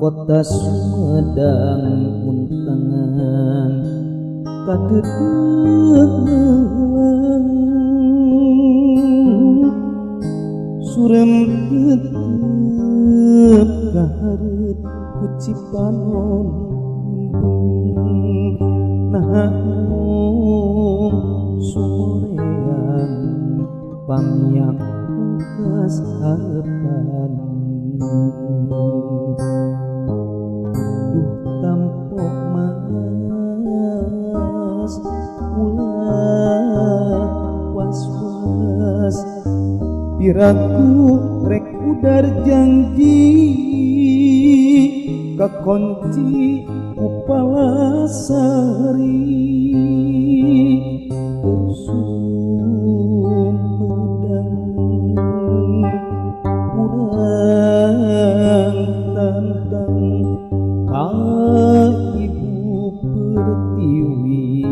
Kota Sumedang untangan kadeudeuh meulang surem tetep kahareup ku Cipanon naha mung sumoreang pamiang pungkas harepan. Duh tampok mas ulah was-was piraku rek udar janji kakunci ku palasari Sumedang urang tandang ka Ibu Pertiwi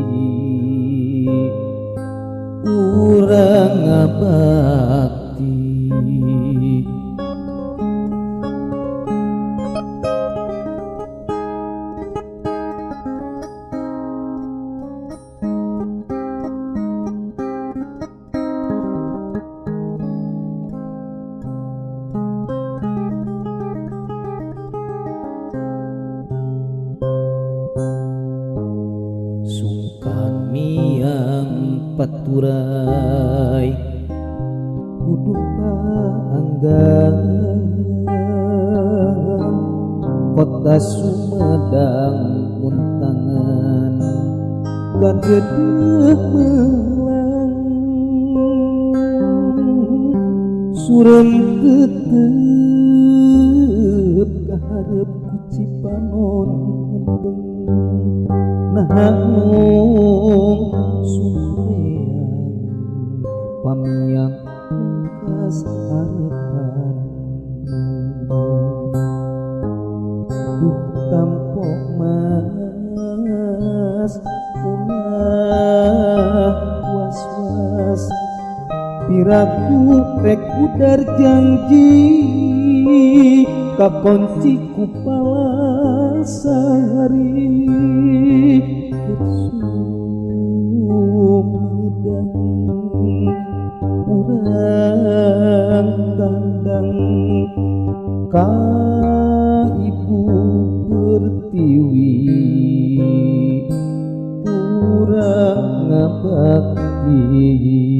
urang ngabakti. Sungkan miang paturai kudu paanggang Kota Sumedang untangan kadeudeuh meulang surem tetep kahareup ku Cipanon ngembeng naha mung sumoreang pamiang pungkas harepan. Duh tampok mas ulah was-was piraku rek udar janji kakunci ku palasari Sumedang urang tandang ka Ibu Pertiwi urang ngabakti.